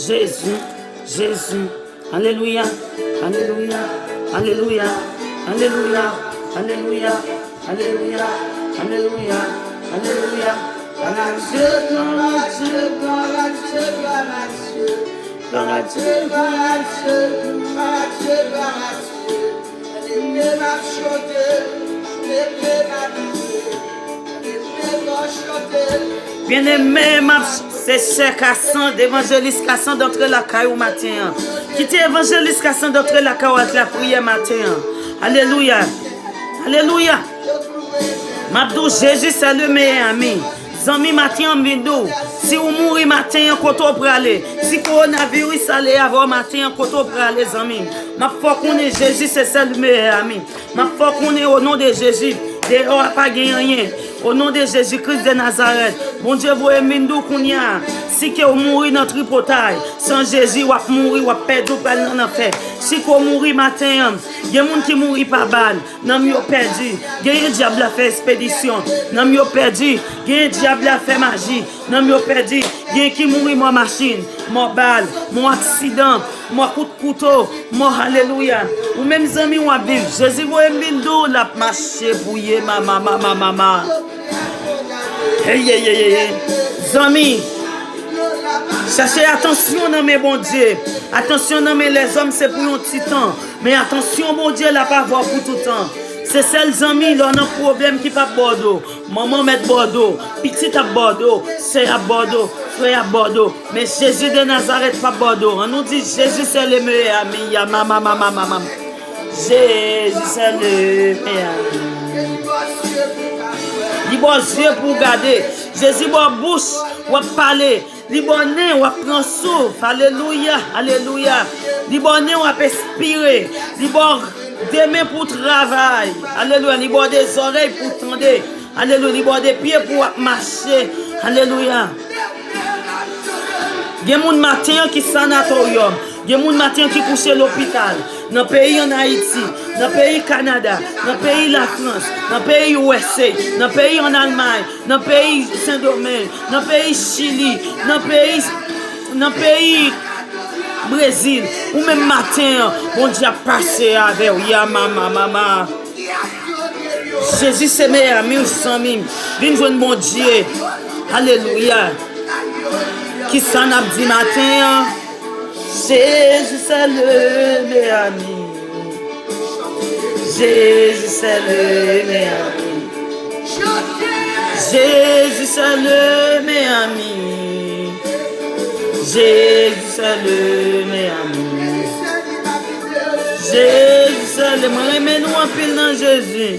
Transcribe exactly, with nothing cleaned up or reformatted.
Jezi, Jezi. Alelouya, alelouya, alelouya, alelouya, alelouya, alelouya, alelouya, alelouya. Glwa a Dye, glwa a Dye, glwa a Dye, glwa a Dye. Glwa a Dye, glwa a Dye, glwa a Dye, glwa a Dye. Byeneme, m ap, se sè Kasand, evanjelis Kasand antre lakay ou maten an. Kite evanjelis Kasand antre lakay ou ak lapriyè maten an. Alelouya. Alelouya. M ap di w, Jezi se le meyè ami. Zanmi, maten an m vin di w, si w mouri maten an, kote w prale? Si kowonaviris ale avè w maten an, kote w prale, zanmi? M ap fè w konnen Jezi se sèl meyè ami. M ap fè w konnen o non de Jezi, deyò a pa gen anyen. O non de Jezi Kris de Nazarèt, Bondye voye m vin di w kounye a, si ke w mouri nan tripotay, san Jezi w ap mouri, w ap pèdi, w pral nan lanfè. Si ke w mouri maten an, gen moun ki mouri pa bal, nanm yo pèdi. Genyen dyab la fè espedisyon, nanm yo pèdi. Genyen dyab la fè maji, nanm yo pèdi. Gen ki mouri mò machin, mò bal, mò aksidan, mò kout kouto, mò, alelouya. Ou menm zanmi w ap viv, Jezi voye m vin di w l ap mache pou ye mama mama mama. Hey, hey, hey, hey, hey. Zanmi, chache atansyon nan men Bondye. Atansyon nan men lèzòm se pou yon ti tan. Men atansyon, Bondye l ap avè w pou toutan. Se sèl zanmi lè w nan pwoblèm ki p ap ba w do. Manman mèt ba w do, pitit ap ba w do, sè ap ba w do, frè ap ba w do. Men Jezi de Nazarèt p ap ba w do. Ann nou di, Jezi se le meyè ami, ya mama mama mama. Jezi se le meyè ami. Li ba w zye pou w gade. Jezi ba w bouch, w ap pale. Li ba w nen, w ap pran souf. Alelouya, alelouya. Li ba w nen, w ap espire. Li ba w de men pou w travay. Alelouya. Li ba w de zòrèy pou w tande. Alelouya. Li ba w de pye pou w ap mache. Alelouya. Gen moun maten an ki sanatoryòm. Gen moun maten an ki kouche lopital. Nan peyi ann Ayiti, nan peyi Kanada, nan peyi Lafrans, nan peyi U S A, nan peyi ann Almay, nan peyi Sendomeng, nan peyi Chili, nan peyi, nan peyi Brezil. Ou menm maten an, Bondye ap pase avè w. Ya mama mama. Jezi se meyè ami w, zanmi m. Vin jwenn Bondye. Alelouya. Kisa n ap di maten an? Jésus c'est le meilleur ami. Jésus c'est le meilleur ami. Jésus c'est le meilleur ami. Jésus c'est le meilleur ami. Jésus c'est le, mwen renmen nou anpil nan Jezi.